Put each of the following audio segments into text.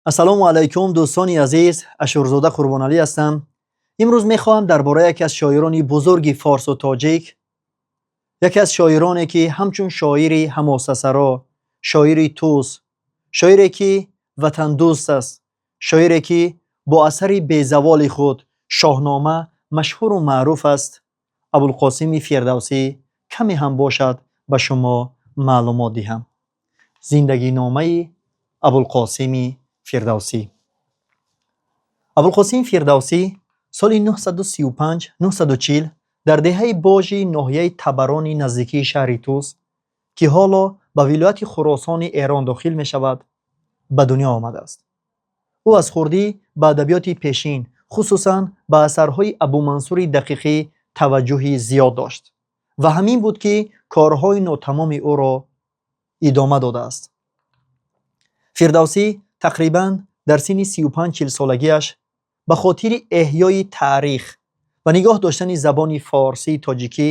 Ассалому алайкум, дӯстони азиз. Ашурзода Қурбоналӣ ҳастам. Имрӯз мехоҳам дар бораи яке аз шоирони бузурги форсу тоҷик, яке аз шоироне, ки ҳамчун шоири ҳамосасаро, шоири Тӯс, шоире, ки ватандӯст аст, шоире, ки бо асари безаволи худ «Шоҳнома» машҳуру маъруф аст, Абулқосими Фирдавсӣ, каме ҳам бошад, ба шумо маълумот диҳам. Зиндагиномаи Абулқосими Фирдавсӣ. Абулқосим Фирдавсӣ соли 935-940 дар деҳаи Божи ноҳияи Табарони наздикии шаҳри Тӯс, ки ҳоло ба вилояти Хуросони Эрон дохил мешавад, ба дунё омадааст. Ӯ аз хурдӣ ба адабиёти пешин, хусусан ба асарҳои Абумансури Дақиқӣ таваҷҷӯҳи зиёд дошт ва ҳамин буд, ки корҳои нотамоми ӯро идома додааст. Фирдавсӣ тақрибан дар синни 35-40 солагиаш ба хотири эҳёи таърих ва нигоҳ доштани забони форсии тоҷикӣ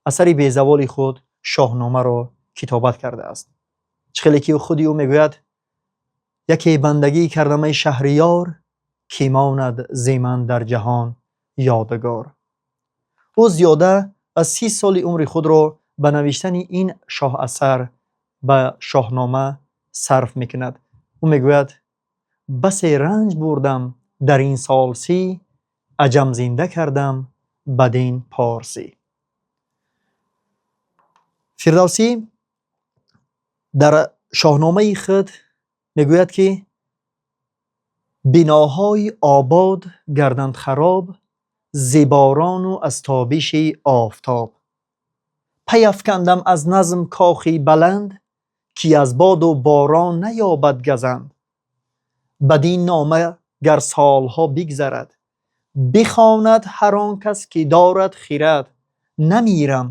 асари безаволи худ «Шоҳномаро» китобат кардааст. Чӣ хеле ки худи ӯ мегӯяд: «Яке бандагӣ кардам, эй шаҳриёр, ки монад зи ман дар ҷаҳон ёдгор». Ӯ зиёда аз 30 соли умри худро ба навиштани ин шоҳасар, ба «Шоҳнома» сарф мекунад. Ӯ мегӯяд: «Басе ранҷ бурдам дар ин сол 30, аҷам зинда кардам бадин порсӣ». Фирдавсӣ дар «Шоҳномаи» худ мегӯяд, ки биноҳои обод гарданд хароб зи борону аз тобиши офтоб. Пайафкандам аз назм кохи баланд, ки аз боду борон наёбад газанд. Бадин нома гар солҳо бигзарад, бихонад ҳар он кас, ки дорад хирад. Намирам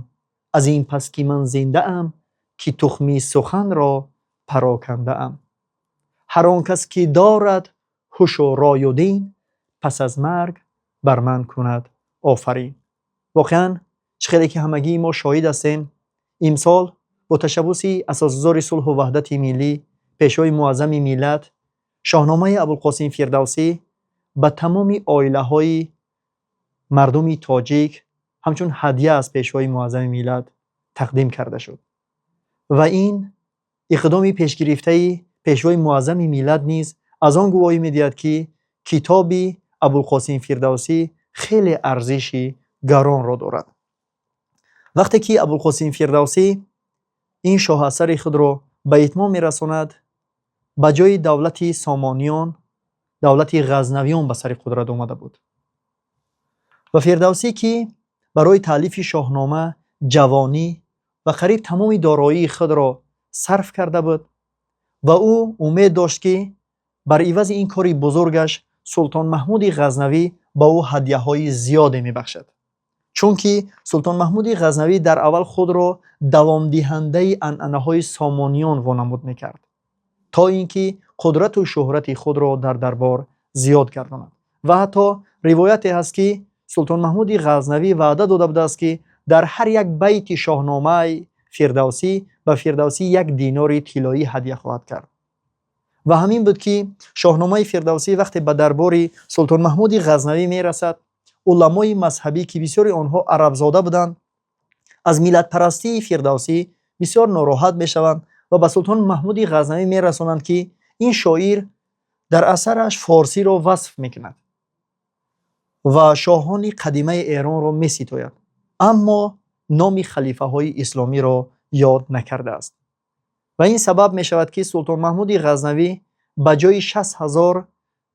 аз ин пас, ки ман зиндаам, ки тухми суханро парокандаам. Ҳар он кас, ки дорад ҳушу рою дин, пас аз марг бар ман кунад офарин. Воқеан, чӣ хеле ки ҳамагии мо шоҳид ҳастем, имсол бо ташаббуси асосгузори сулҳу ваҳдати миллӣ, Пешвои муаззами миллат, «Шоҳномаи» Абулқосим Фирдавсӣ ба тамоми оилаҳои мардуми тоҷик ҳамчун ҳадя аз Пешвои муаззами миллат тақдим карда шуд ва ин иқдоми пешгирифтаи Пешвои муаззами миллат низ аз он гувоҳӣ медиҳад, ки китоби Абулқосим Фирдавсӣ хеле арзиши гаронро дорад. Вақте ки Абулқосим Фирдавсӣ ин шоҳасари худро ба итмом мерасонад, ба ҷои давлати Сомониён давлати Ғазнавиён ба сари қудрат омада буд ва Фирдавсӣ, ки барои таълифи «Шоҳнома» ҷавонӣ ва қариб тамоми дороии худро сарф карда буд ва ӯ умед дошт, ки бар ивази ин кори бузургаш Султон Маҳмуди Ғазнавӣ ба ӯ ҳадяҳои зиёде мебахшад, чунки Султон Маҳмуди Ғазнавӣ дар аввал худро давомдиҳандаи анъанаҳои Сомониён вонамуд мекард, то ин ки қудрату шӯҳрати худро дар дарбор зиёд гардонад. Ва ҳатто ривояте ҳаст, ки Султон Маҳмуди Ғазнавӣ ваъда дода будааст, ки дар ҳар як байти «Шоҳномаи» Фирдавсӣ ба Фирдавсӣ як динори тиллоӣ ҳадя хоҳад кард. Ва ҳамин буд, ки «Шоҳномаи» Фирдавсӣ вақте ба дарбори Султон Маҳмуди Ғазнавӣ мерасад, уламои мазҳабӣ, ки бисёри онҳо арабзода буданд, аз миллатпарастии Фирдавсӣ бисёр нороҳат мешаванд ва ба Султон Маҳмуди Ғазнавӣ мерасонанд, ки ин шоир дар асараш форсиро васф мекунад ва шоҳони қадимаи Эронро меситояд, аммо номи халифаҳои исломиро ёд накардааст. Ва ин сабаб мешавад, ки Султон Маҳмуди Ғазнавӣ ба ҷои 60 000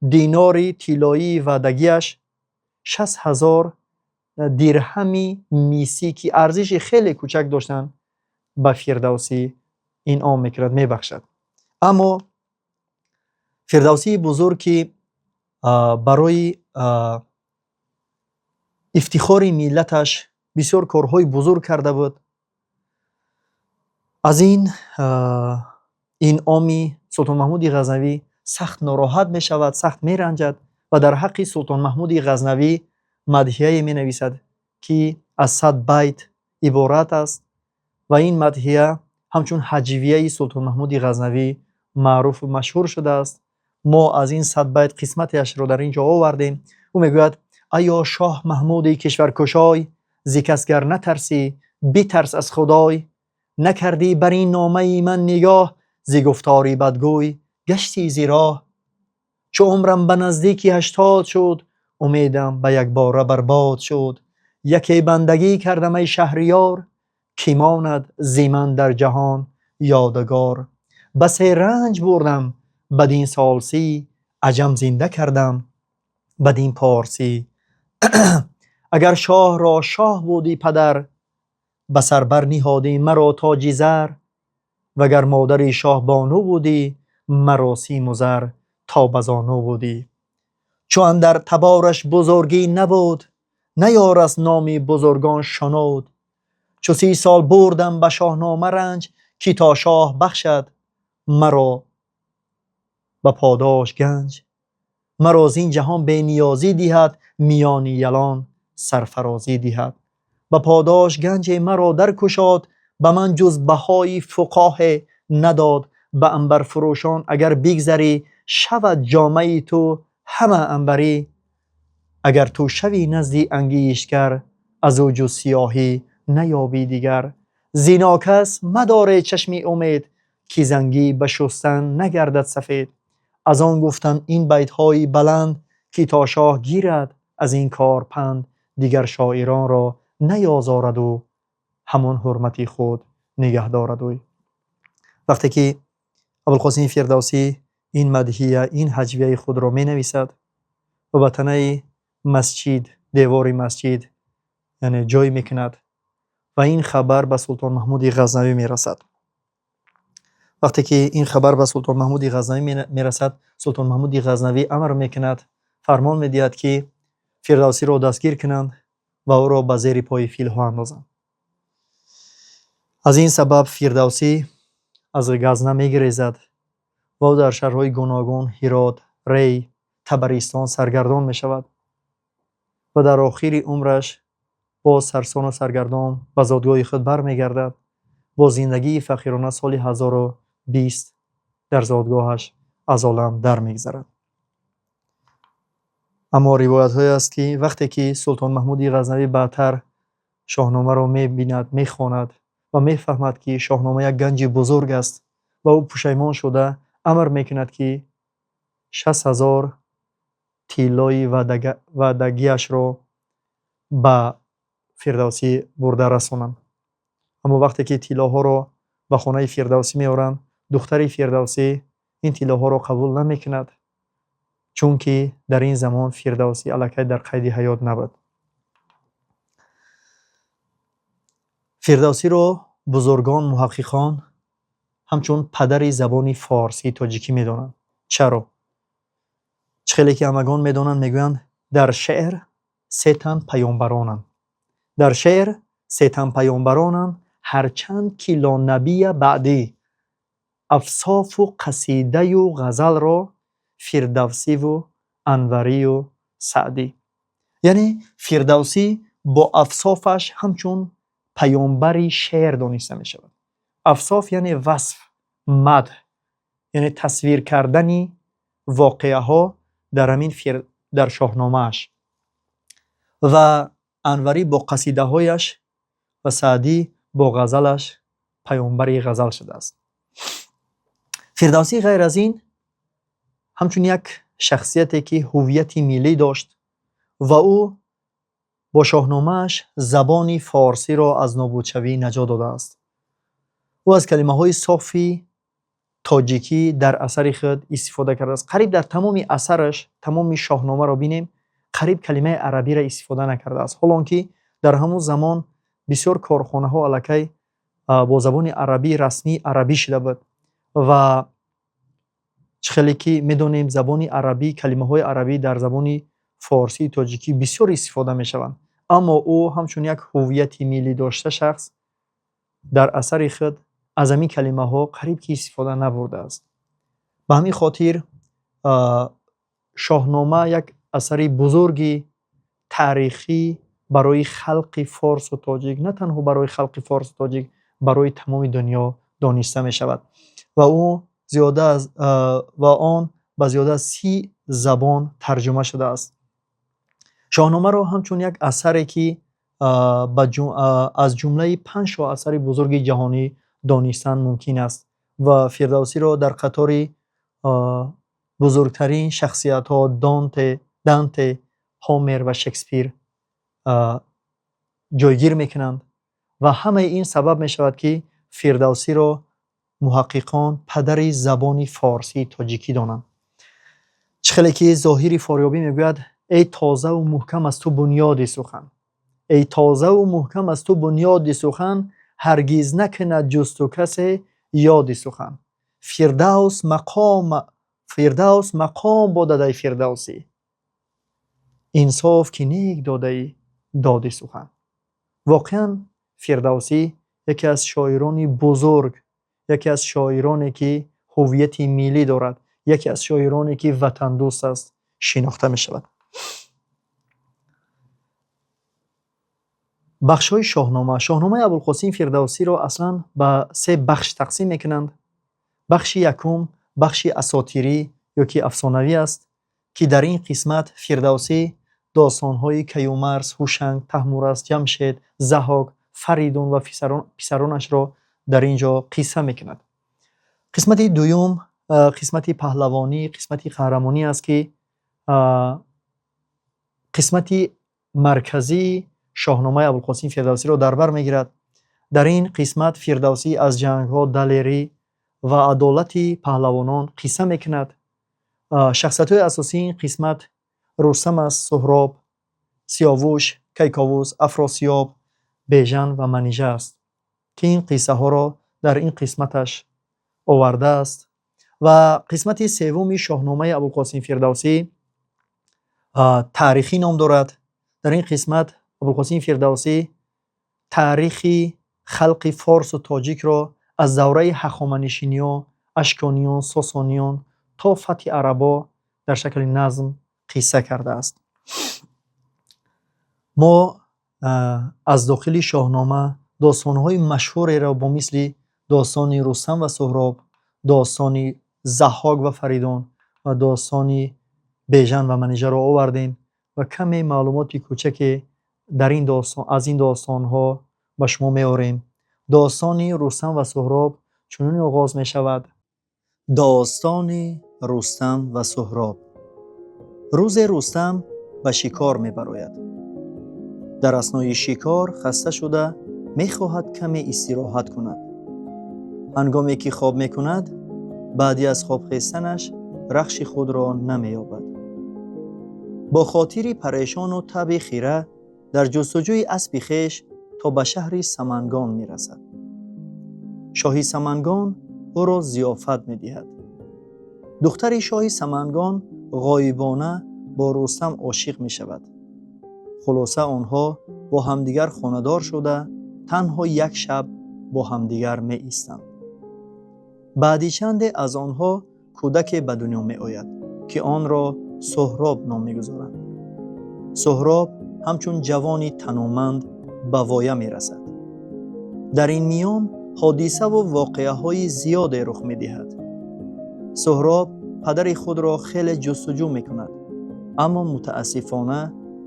динори тиллоии ваъдагиаш 60 000 дирҳами мисӣ, ки арзиши хеле кӯчак доштанд, ба Фирдавсӣ инъом мекунад, мебахшад. Аммо Фирдавсии бузург, ки барои ифтихори миллаташ бисёр корҳои бузург карда буд, аз ин инъоми Султон Маҳмуди Ғазнавӣ сахт нороҳат мешавад, сахт меранҷад ва дар ҳаққи Султон Маҳмуди Ғазнавӣ мадҳияе менависад, ки аз 100 байт иборат аст ва ин мадҳия ҳамчун ҳаҷвияи Султон Маҳмуди Ғазнавӣ маъруфу машҳур шудааст. Мо аз ин 100 байт қисматеашро дар ин ҷо овардем. Ӯ мегӯяд: «Аё шоҳ Маҳмуди кишваркушой, зи кас гар натарсӣ, битарс аз Худой. Накардӣ бар ин номаи ман нигоҳ, зи гуфтори бадгӯй гаштӣ зи роҳ. Чу умрам ба наздики 80 шуд, умедам ба якбора барбод шуд. Яке бандагӣ кардам, эй шаҳриёр, ки монад зи ман дар ҷаҳон ёдгор. Басе ранҷ бурдам бадин сол 30, аҷам зинда кардам бадин порсӣ. Агар шоҳро шоҳ будӣ падар, ба сар барниҳодӣ маро тоҷи зар. Вагар модари шоҳ бону будӣ, маро симу зар то ба зону будӣ. Чу андар табораш бузургӣ набуд, наёраст номи бузургон шунуд. Чу 30 сол бурдам ба шоҳнома ранҷ, ки то шоҳ бахшад маро ба подош ганҷ. Маро зин ҷаҳон бениёзӣ диҳад, миёни ялон сарфарозӣ диҳад. Ба подош ганҷе маро даркушод, ба ман ҷуз баҳои фуқоҳе надод. Ба анбарфурӯшон агар бигзарӣ, шавад ҷомаи ту ҳама анбарӣ. Агар ту шавӣ назди ангиштгар, аз ӯ ҷуз сиёҳӣ наёбӣ дигар. Зи нокас мадоре чашми умед, ки зангӣ ба шустан нагардад сафед. Аз он гуфтам ин байтҳои баланд, ки то шоҳ гирад аз ин кор панд. Дигар шоиронро наёзорад ӯ, ҳамон ҳурмати худ нигаҳ дорад ӯй». Вақте ки Абулқосими Фирдавсӣ ин мадҳия, ин ҳаҷвияи худро менависад ва ба танаи масҷид, девори масҷид, яъне ҷой мекунад, ва ин хабар ба Султон Маҳмуди Ғазнавӣ мерасад. Вақте ки ин хабар ба Султон Маҳмуди Ғазнавӣ мерасад, Султон Маҳмуди Ғазнавӣ амр мекунад, фармон медиҳад, ки Фирдавсиро дастгир кунанд ва ӯро ба зери пои филҳо андозанд. Аз ин сабаб Фирдавсӣ аз Газна мегирезад ва ӯ дар шаҳрҳои гуногун, Ҳирот, Рей, Табаристон саргардон мешавад ва дар охири умраш боз сарсону саргардон ба зодгоҳи худ бармегардад. Бо зиндагии фақирона соли 1020 дар зодгоҳаш аз олам дар мегзарад. Аммо ривоятҳое аст, ки вақте ки Султон Маҳмуди Ғазнавӣ баъдтар Шоҳномаро мебинад, мехонад ва мефаҳмад, ки Шоҳнома як ганҷи бузург аст, ва ӯ пушаймон шуда амр мекунад, ки 60 000 тиллои ваъдагиашро ба Фирдавсӣ бурда расонанд. Аммо вақте ки тиллоҳоро ба хонаи Фирдавсӣ меоранд, духтари Фирдавсӣ ин тиллоҳоро қабул намекунад, чунки дар ин замон Фирдавсӣ аллакай дар қайди ҳаёт набуд. Фирдавсиро бузургон, муҳаққиқон ҳамчун падари забони форсии тоҷикӣ медонанд. Чаро? Чӣ хеле ки ҳамагон медонанд, мегӯянд, дар шеър се тан паёмбаронанд. Дар шеър се тан паёмбаронанд, ҳарчанд ки ло набия баъдӣ. Афсофу қасидаю ғазалро Фирдавсиву Анварию Саъдӣ. Яъне Фирдавсӣ бо афсофаш ҳамчун паёмбари шеър дониста мешавад. Афсоф яъне васф, мадҳ, яъне тасвир кардани воқеаҳо дар ҳамин дар Шоҳномааш. Ва Анварӣ бо қасидаҳояш ва Саъдӣ бо ғазалаш паёмбари ғазал шудааст. Фирдавсӣ ғайр аз ин ҳамчун як шахсияте, ки ҳуввияти миллӣ дошт ва ӯ бо Шоҳномааш забони форсиро аз нобудшавӣ наҷот додааст. Ӯ аз калимаҳои софи тоҷикӣ дар асари худ истифода кардааст. Қариб дар тамоми асараш, тамоми Шоҳномаро бинем, қариб калимаи арабиро истифода накардааст. Ҳолон ки дар ҳамон замон бисёр корхонаҳо аллакай бо забони арабӣ, расмии арабӣ шуда буд, ва чӣ хеле ки медонем, забони арабӣ, калимаҳои арабӣ дар забони форсии тоҷикӣ бисёр истифода мешаванд. Аммо ӯ ҳамчун як ҳуввияти миллӣ дошта шахс дар асари худ аз ҳамин калимаҳо қариб ки истифода набурдааст. Ба ҳамин хотир Шоҳнома як асари бузурги таърихӣ барои халқи форсу тоҷик, на танҳо барои халқи форсу тоҷик, барои тамоми дунё дониста мешавад. Ва ӯ зиёда аз ва он ба зиёда аз 30 забон тарҷума шудааст. Шоҳномаро ҳамчун як асаре, ки аз ҷумлаи панҷ шоҳасари бузурги ҷаҳонӣ донистан мумкин аст ва Фирдавсиро дар қатори бузургтарин шахсиятҳо Данте, Ҳомер ва Шекспир ҷойгир мекунанд ва ҳамаи ин сабаб мешавад, ки Фирдавсиро муҳаққиқон падари забони форсии тоҷикӣ донанд. Чӣ хеле ки Зоҳири Форёбӣ мегӯяд: «Эй тозаву муҳкам аз ту бунёди сухан, эй тозаву муҳкам аз ту бунёди сухан, ҳаргиз накунад ҷуз ту касе ёди сухан. Фирдавс мақом, Фирдавс мақом бодадай Фирдавсӣ, инсоф ки нек додаӣ доди сухан». Воқеан, Фирдавсӣ яке аз шоирони бузург, яке аз шоироне, ки ҳуввияти миллӣ дорад, яке аз шоироне, ки ватандӯст аст, шинохта мешавад. Бахшҳои Шоҳнома. Шоҳномаи Абулқосим Фирдавсиро аслан ба се бахш тақсим мекунанд. Бахши якум бахши асотирӣ ё ки афсонавӣ аст, ки дар ин қисмат Фирдавсӣ достонҳои Каюмарс, Ҳушанг, Таҳмурас, Ҷамшед, Заҳок, Фаридун ва писаронашро дар ин ҷо қисса мекунад. Қисмати дуюм қисмати паҳлавонӣ, қисмати қаҳрамонӣ аст, ки қисмати марказии Шоҳномаи Абулқосим Фирдавсиро дар бар мегирад. Дар ин қисмат Фирдавсӣ аз ҷангҳо, далерӣ ва адолати паҳлавонон қисса мекунад. Шахсиятҳои асосии ин қисмат Рустам аст, Суҳроб, Сиёвуш, Кайковус, Афросиёб, Бежан ва Манижа аст, ки ин қиссаҳоро дар ин қисматаш овардааст. Ва қисмати севуми Шоҳномаи Абулқосим Фирдавсӣ таърихӣ ном дорад. Дар ин қисмат Абулқосим Фирдавсӣ таърихи халқи форсу тоҷикро аз давраи ҳахоманишиниё, ашкониён, сосониён то фатҳи арабо дар шакли назм қисса кардааст. Мо аз дохили Шоҳнома достонҳои машҳуреро бо мисли достони Рустам ва Суҳроб, достони Заҳҳок ва Фаридун ва достони Бежан ва Манижаро овардем ва каме маълумоти кӯчаке дар ин достон аз ин достонҳо ба шумо меорем. Достони Рустам ва Суҳроб чунин оғоз мешавад. Достони Рустам ва Суҳроб. Рӯзе Рустам ба шикор мебарояд. Дар аснои шикор хаста шуда мехоҳад каме истироҳат кунад. Ҳангоме ки хоб мекунад, баъди аз хоб хестанаш рахши худро намеёбад. Бо хотири парешону таби хира дар ҷустуҷӯи аспи хеш то ба шаҳри Самангон мерасад. Шоҳи Самангон ӯро зиёфат медиҳад. Духтари шоҳи Самангон ғоибона бо Рустам ошиқ мешавад. Хулоса, онҳо бо ҳамдигар хонадор шуда, танҳо як шаб бо ҳамдигар меистанд. Баъди чанде аз онҳо кӯдаке ба дунё меояд, ки онро Суҳроб ном мегузоранд. Суҳроб ҳамчун ҷавони таноманд ба воя мерасад. Дар ин миён ҳодисаву воқеаҳои зиёде рух медиҳад. Суҳроб падари худро хеле ҷустуҷӯ мекунад, аммо мутаассифона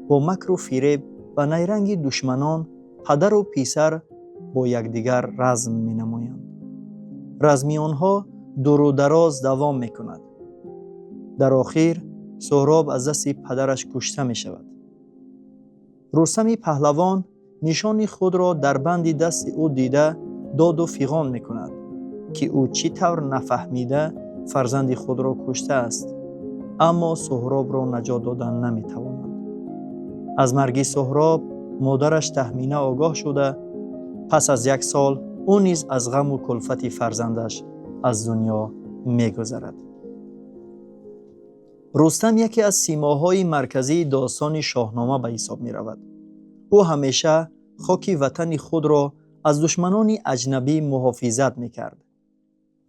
бо макру фиреб ва найранги душманон падару писар бо якдигар разм менамоянд. Разми онҳо дуру дароз давом мекунад. Дар охир Суҳроб аз дасти падараш кушта мешавад. Рустами паҳлавон нишони худро дар банди дасти ӯ дида, доду фиғон мекунад, ки ӯ чӣ тавр нафаҳмида фарзанди худро куштааст, аммо Суҳробро наҷот додан наметавонанд. Аз марги Суҳроб модараш Таҳмина огоҳ шуда, пас аз як сол ӯ низ аз ғаму кулфати фарзандаш аз дунё мегузарад. Рустам яке аз симоҳои марказии достони Шоҳнома ба ҳисоб меравад. Ӯ ҳамеша хоки ватани худро аз душманони аҷнабӣ муҳофизат мекард.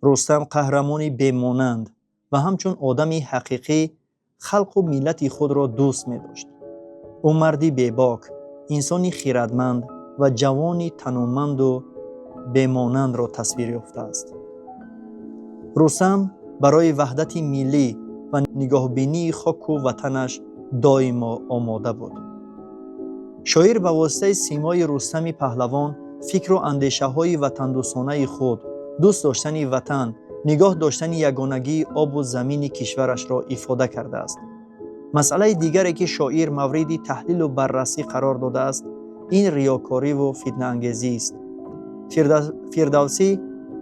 Рустам қаҳрамони бемонанд ва ҳамчун одами ҳақиқӣ халқу миллати худро дӯст медошт. Ӯ марди бебок, инсони хирадманд ва ҷавони таноманду бемонандро тасвир ёфтааст. Рустам барои ваҳдати миллӣ ва нигоҳбинии хоку ватанаш доимо омода буд. Шоир ба воситаи симои Рустами паҳлавон фикру андешаҳои ватандӯстонаи худ, дӯст доштани ватан, нигоҳ доштани ягонагии обу замини кишварашро ифода кардааст. Масъалаи дигаре, ки шоир мавриди таҳлилу баррасӣ қарор додааст, ин риёкориву фитнаангезист. Фирдавсӣ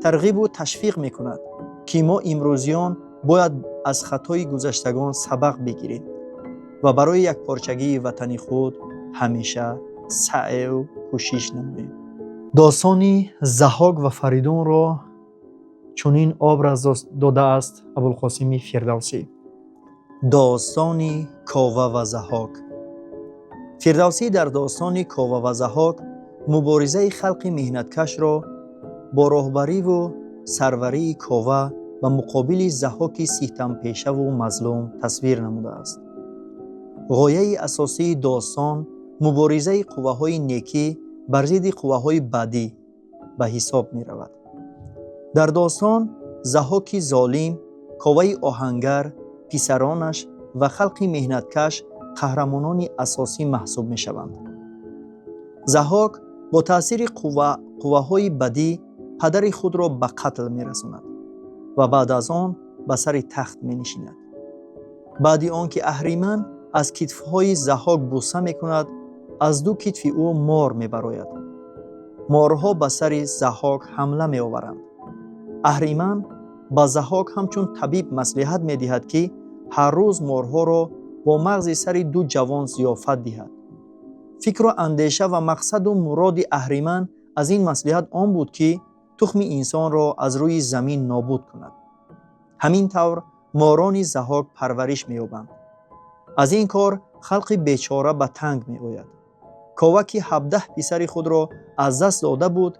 тарғибу ташвиқ мекунад, ки мо имрӯзиён бояд аз хатои гузаштагон сабақ бигирем ва барои якпорчагии ватани худ ҳамеша саъю кӯшиш намоем. Достони Заҳҳок ва Фаридунро чунин образ додааст Абулқосими Фирдавсӣ. Достони Кова ва Заҳҳок. Фирдавсӣ дар достони Кова ва Заҳҳок муборизаи халқи меҳнаткашро бо роҳбариву сарварии Кова ба муқобили Заҳҳоки ситампешаву мазлум тасвир намудааст. Ғояи асосии достон муборизаи қувваҳои некӣ бар зидди қувваҳои бадӣ ба ҳисоб меравад. Дар достон Заҳҳоки золим, Коваи оҳангар, писаронаш ва халқи меҳнаткаш қаҳрамонони асосӣ маҳсуб мешаванд. Заҳҳок бо таъсири қувваҳои бадӣ падари худро ба қатл мерасонад ва баъд аз он ба сари тахт менишинад. Баъди он ки Аҳриман аз китфҳои Заҳҳок буса мекунад, аз ду китфи ӯ мор мебарояд. Морҳо ба сари Заҳҳок ҳамла меоваранд. Аҳриман ба Заҳҳок ҳамчун табиб маслиҳат медиҳад, ки ҳар рӯз морҳоро бо мағзи сари ду ҷавон зиёфат диҳад. Фикру андеша ва мақсаду муроди Аҳриман аз ин маслиҳат он буд, ки тухми инсонро аз рӯи замин нобуд кунад. Ҳамин тавр морони Заҳҳок парвариш меёбанд. Аз ин кор халқи бечора ба танг меояд. Кова, ки 17 писари худро аз даст дода буд,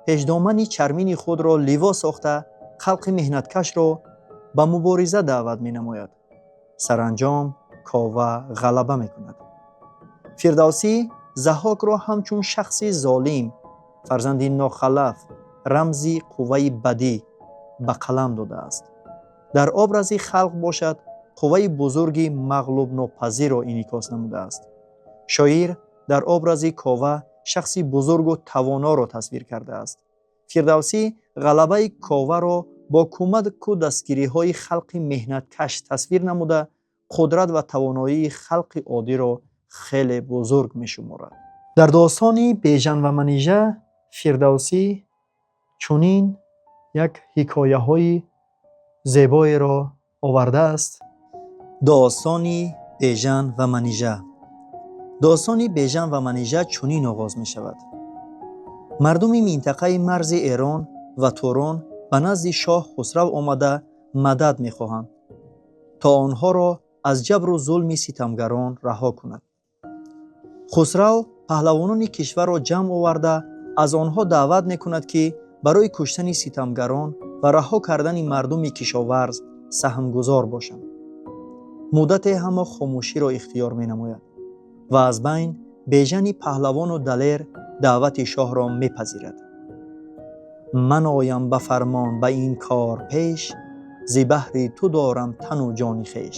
пешдомани чармини худро ливо сохта, халқи меҳнаткашро ба мубориза даъват менамояд. Саранҷом Кова ғалаба мекунад. Фирдавсӣ Заҳҳокро ҳамчун шахси золим, фарзанди нохалаф, рамзи қувваи бадӣ ба қалам додааст. Дар образи халқ бошад, қувваи бузурги мағлубнопазирро инъикос намудааст. Шоир дар образи Кова шахси бузургу тавоноро тасвир кардааст. Фирдавсӣ ғалабаи Коваро бо кӯмаку дастгириҳои халқи меҳнаткаш тасвир намуда, қудрат ва тавоноии халқи оддиро хеле бузург мешуморад. Дар достони Бежан ва Манижа Фирдавсӣ чунин як ҳикояҳои зебоеро овардааст. Достони Бежан ва Манижа. Достони Бежан ва Манижа чунин оғоз мешавад. Мардуми минтақаи марзи Эрон ва Турон ба назди шоҳ Хусрав омада мадад мехоҳанд, то онҳоро аз ҷабру зулми ситамгарон раҳо кунад. Хусрав паҳлавонони кишварро ҷамъ оварда, аз онҳо даъват мекунад, ки барои куштани ситамгарон ва раҳо кардани мардуми кишоварз саҳмгузор бошанд. Муддате ҳама хомӯширо ихтиёр менамояд ва аз байн Бежани паҳлавону далер даъвати шоҳро мепазирад. Ман оям ба фармон ба ин кор пеш, зи баҳри ту дорам тану ҷони хеш.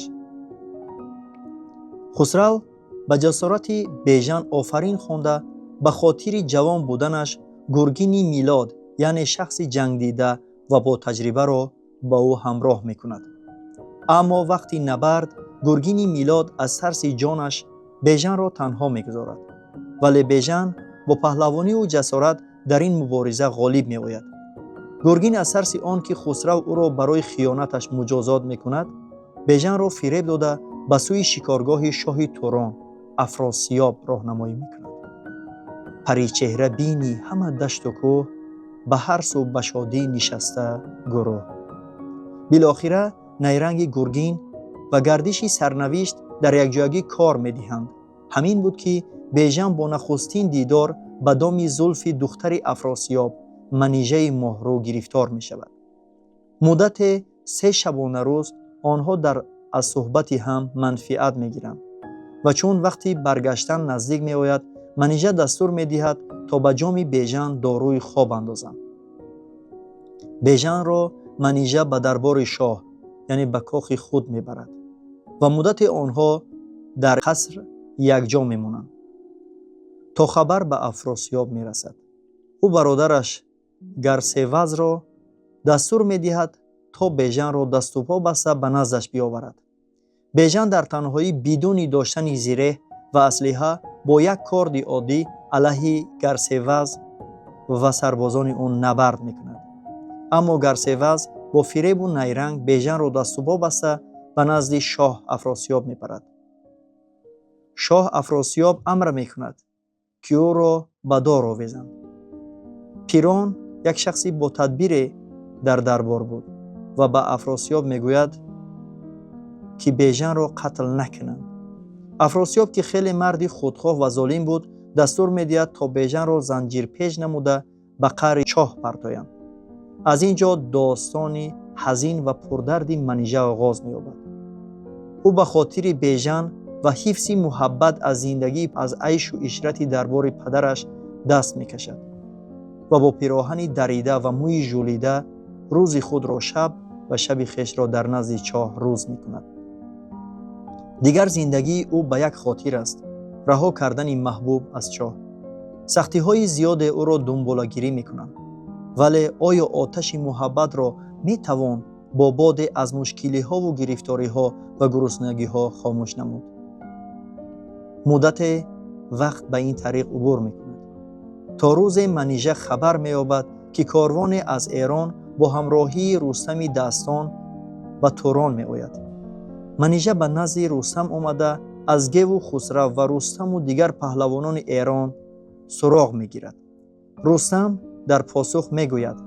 Хусрав ба ҷасорати Бежан офарин хонда, ба хотири ҷавон буданаш Гургини Милод, яъне шахси ҷангдида ва бо таҷрибаро ба ӯ ҳамроҳ мекунад. Аммо вақти набард Гургини Милод аз тарси ҷонаш Бежанро танҳо мегузорад. Вале Бежан бо паҳлавониву ҷасорат дар ин мубориза ғолиб меояд. Гургин аз тарси он ки Хусрав ӯро барои хиёнаташ муҷозот мекунад, Бежанро фиреб дода, ба сӯи шикоргоҳи шоҳи Турон Афросиёб роҳнамоӣ мекунад. Паричеҳра бинӣ ҳама дашту кӯҳ, ба ҳар сӯ ба шодӣ нишаста гурӯҳ. Билохира найранги Гургин ва гардиши сарнавишт дар якҷоягӣ кор медиҳанд. Ҳамин буд, ки Бежан бо нахустин дидор ба доми зулфи духтари Афросиёб Манижаи моҳрӯ гирифтор мешавад. Муддате 3 шабонарӯз онҳо дар аз суҳбати ҳам манфиат мегиранд ва чун вақти баргаштан наздик меояд, Манижа дастур медиҳад, то ба ҷоми Бежан доруи хоб андозанд. Бежанро Манижа ба дарбори шоҳ Яъне ба кохи худ мебарад ва муддате онҳо дар қаср якҷо мемонанд, то хабар ба Афросиёб мерасад. Ӯ бародараш Гарсевазро дастур медиҳад, то Бежанро даступо баста ба наздаш биёварад. Бежан дар танҳоӣ, бидуни доштани зиреҳ ва аслиҳа, бо як корди оддӣ алайҳи Гарсеваз ва сарбозони ӯ набард мекунад. Аммо Гарсеваз бо фиребу найранг Бежанро даступо баста ба назди шоҳ Афросиёб мебарад. Шоҳ Афросиёб амр мекунад, ки ӯро ба дор овезанд. Пирон як шахси ботадбире дар дарбор буд ва ба Афросиёб мегӯяд, ки Бежанро қатл накунанд. Афросиёб, ки хеле марди худхоҳ ва золим буд, дастур медиҳад, то Бежанро занҷирпеч намуда ба қаъри чоҳ партоянд. Аз ин ҷо достони ҳазин ва пурдарди Манижа оғоз меёбад. Ӯ ба хотири Бежан ва ҳифзи муҳаббат аз зиндагӣ аз айшу ишрати дарбори падараш даст мекашад ва бо пироҳани дарида ва мӯи жӯлида рӯзи худро шаб ва шаби хешро дар назди чоҳ рӯз мекунад. Дигар зиндагии ӯ ба як хотир аст: раҳо кардани маҳбуб аз чоҳ. Сахтиҳои зиёде ӯро дунболагирӣ мекунанд, вале оё оташи муҳаббатро метавон бо боде аз мушкилиҳову гирифториҳо ва гуруснагиҳо хомӯш намуд? Муддате вақт ба ин тариқ убур мекунад, то рӯзе Манижа хабар меёбад, ки корвоне аз Эрон бо ҳамроҳии Рустами дастон ба Турон меояд. Манижа ба назди Рустам омада, аз Геву Хусрав ва Рустаму дигар паҳлавонони Эрон суроғ мегирад. Рустам дар посух мегӯяд: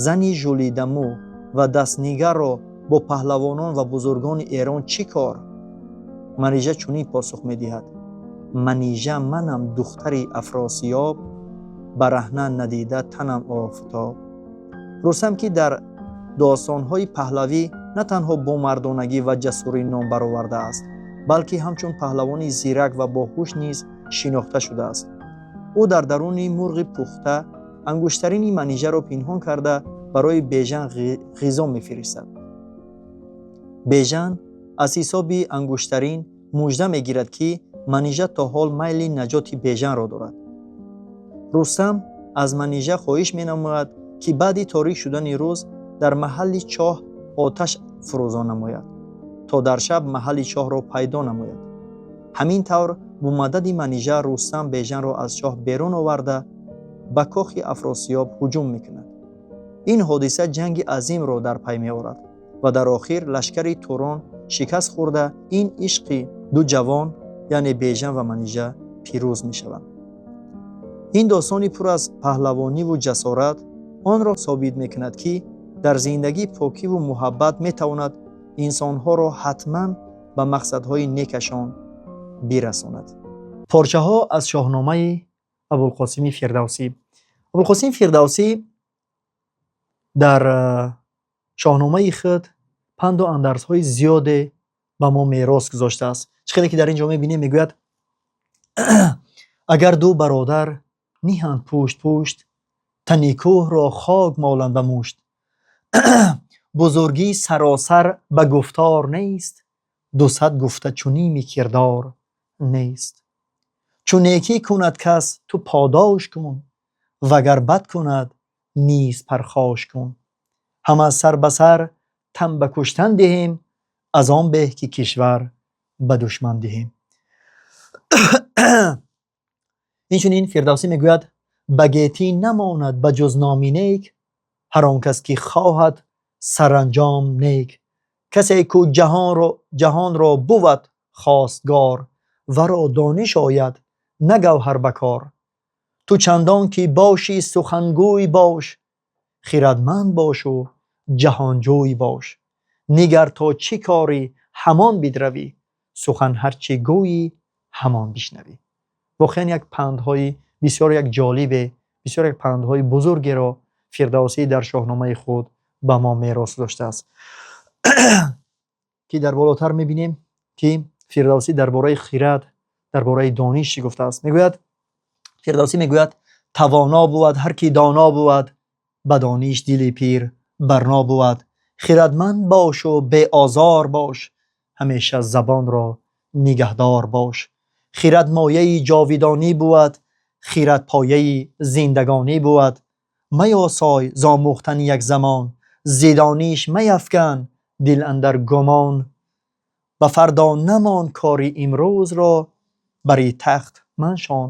зани жӯлидамӯ ва дастнигарро бо паҳлавонон ва бузургони Эрон чӣ кор? Манижа чунин посух медиҳад: Манижа манам, духтари Афросиёб, бараҳна надида танам офтоб. Рустам, ки дар достонҳои паҳлавӣ на танҳо бо мардонагӣ ва ҷасурӣ ном баровардааст, балки ҳамчун паҳлавони зирак ва боҳуш низ шинохта шудааст, ӯ дар даруни мурғи пухта ангуштарини Манижаро пинҳон карда, барои Бежан ғизо мефиристад. Бежан аз ҳисоби ангуштарин мужда мегирад, ки Манижа то ҳол майли наҷоти Бежанро дорад. Рустам аз Манижа хоҳиш менамояд, ки баъди торик шудани рӯз дар маҳалли чоҳ оташ фурӯзон намояд, то дар шаб маҳалли чоҳро пайдо намояд. Ҳамин тавр, бо мадади Манижа Рустам Бежанро аз чоҳ берун оварда, ба кохи Афросиёб ҳуҷум мекунад. Ин ҳодиса ҷанги азимро дар пай меорад ва дар охир лашкари Турон шикаст хӯрда, ин ишқи ду ҷавон, яъне Бежан ва Манижа, пирӯз мешаванд. Ин достони пур аз паҳлавониву ҷасорат онро собит мекунад, ки дар зиндагӣ покиву муҳаббат метавонад инсонҳоро ҳатман ба мақсадҳои некашон бирасонад. Порчаҳо аз Шоҳномаи Абулқосими Фирдавсӣ. Абулқосим Фирдавсӣ дар Шоҳномаи худ панду андарзҳои зиёде ба мо мерос гузоштааст. Чӣ хеле ки дар ин ҷо мебинем, мегӯяд: агар ду бародар ниҳанд пушт пушт, тани кӯҳро хок моланд ба мушт. Бузургӣ саросар ба гуфтор нест, 200 гуфта чуними кирдор нест. Чу некӣ кунад кас, ту подош кун, вагар бад кунад, низ пархош кун. Ҳама сар ба сар тан ба куштан диҳем, аз он беҳ ки кишвар ба душман диҳем. Инчунин Фирдавсӣ мегӯяд: ба гетӣ намонад ба ҷуз номи нек, ҳар он кас ки хоҳад саранҷом нек. Касе ку ҷаҳонро бувад хостгор, варо дониш ояд, на гавҳар ба кор. Ту чандон ки бошӣ сухангӯй бош, хирадманд бошу ҷаҳонҷӯй бош. Нигар то чӣ корӣ, ҳамон бидравӣ, сухан ҳар чӣ гӯйӣ, ҳамон бишнавӣ. Воқеан, як пандҳои бисёр як ҷолибе, бисёр як пандҳои бузургеро Фирдавсӣ дар Шоҳномаи худ ба мо мерос доштааст, ки дар болотар мебинем, ки Фирдавсӣ дар бораи хирад, дар бораи дониш чӣ гуфтааст. Мегӯяд, Фирдавсӣ мегӯяд: тавоно бувад ҳар ки доно бувад, ба дониш дили пир барно бувад. Хирадманд бошу беозор бош, ҳамеша забонро нигаҳдор бош. Хирад мояи ҷовидонӣ бувад, хирад пояи зиндагонӣ бувад. Меосой з омӯхтани як замон, зи дониш меафкан дил андар гумон. Ба фардо намон кори имрӯзро, бари тахт маншон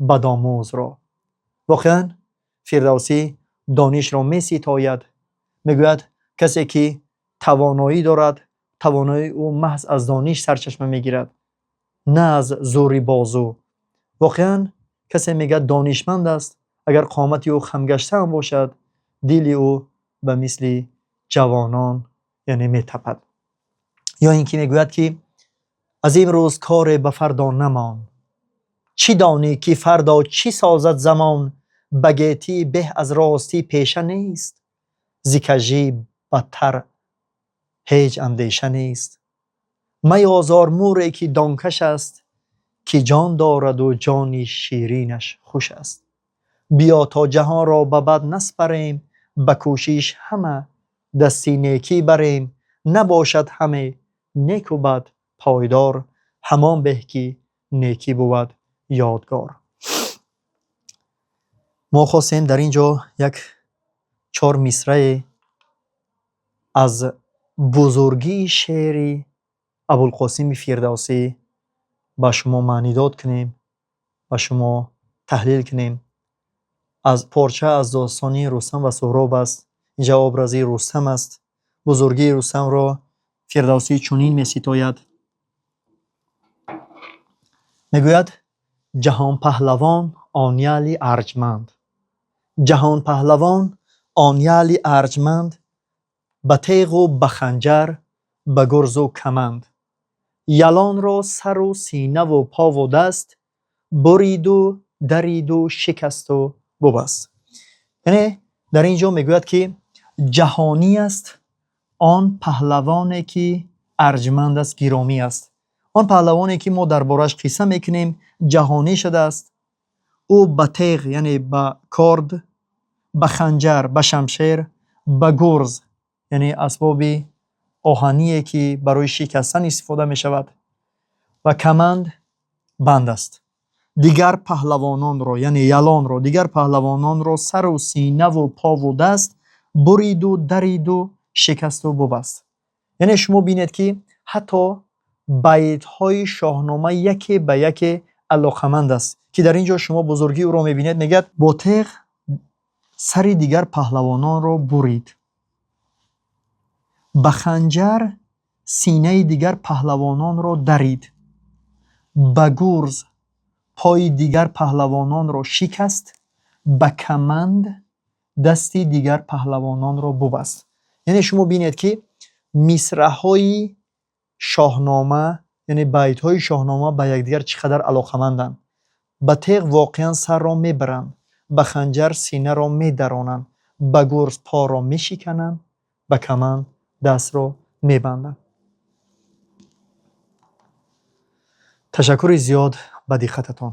бадомӯзро. Воқеан Фирдавсӣ донишро меситояд. Мегӯяд, касе ки тавоноӣ дорад, тавоноии ӯ маҳз аз дониш сарчашма мегирад, на аз зӯри бозу. Воқеан касе мегӯяд донишманд аст, агар қомати ӯ хамгаштаам бошад, дили ӯ ба мисли ҷавонон яъне метапад. Ё ин ки мегӯяд, ки аз имрӯз коре ба фардо намон, чӣ донӣ ки фардо чӣ созад замон. Ба гетӣ беҳ аз ростӣ пеша нест, зи кажӣ бадтар ҳеҷ андеша нест. Меозор мӯре ки донкаш аст, ки ҷон дораду ҷони ширинаш хуш аст. Биё то ҷаҳонро ба бад наспарем, ба кӯшиш ҳама дасти некӣ барем. Набошад ҳаме неку бад пойдор, ҳамон беҳ ки некӣ бувад ёдгор. Мо хостем дар ин ҷо як чор мисрае аз бузургии шеъри Абулқосими Фирдавсӣ ба шумо маънидод кунем, ба шумо таҳлил кунем. Аз порча аз достони Рустам ва Суҳроб аст. Инҷа образи Рустам аст. Бузургии Рустамро Фирдавсӣ чунин меситояд. Мегӯяд: ҷаҳонпаҳлавон он яли арҷманд, ҷаҳонпаҳлавон он яли арҷманд, ба теғу ба ханҷар, ба гурзу каманд. Ялонро сару синаву пову даст буриду дариду шикасту бубаст. Яъне дар ин ҷо мегӯяд, ки ҷаҳонӣ аст он паҳлавоне ки арҷманд аст, гиромӣ аст. Он паҳлавоне ки мо дар борааш қисса мекунем, ҷаҳонӣ шудааст. Ӯ ба теғ, яъне ба корд, ба ханҷар, ба шамшер, ба гурз, яъне асбоби оҳание ки барои шикастан истифода мешавад, ва каманд банд аст. Дигар паҳлавононро, яъне ялонро, дигар паҳлавононро сару синаву пову даст буриду дариду шикасту бубаст. Яъне шумо бинед, ки ҳатто байтҳои Шоҳнома яке ба яке алоқаманд аст, ки дар ин ҷо шумо бузургии ӯро мебинед. Мегӯяд, бо теғ сари дигар паҳлавононро бурид, ба ханҷар синаи дигар паҳлавононро дарид, ба гурз пои дигар паҳлавононро шикаст, ба каманд дасти дигар паҳлавононро бубаст. Яъне шумо бинед, ки мисраҳои Шоҳнома, яъне байтҳои Шоҳнома ба якдигар чӣ қадар алоқаманданд. Ба теғ воқеан сарро мебаранд, ба ханҷар синаро медаронанд, ба гурз поро мешикананд, ба каманд дастро мебанданд. Ташаккури зиёд ба диққататон.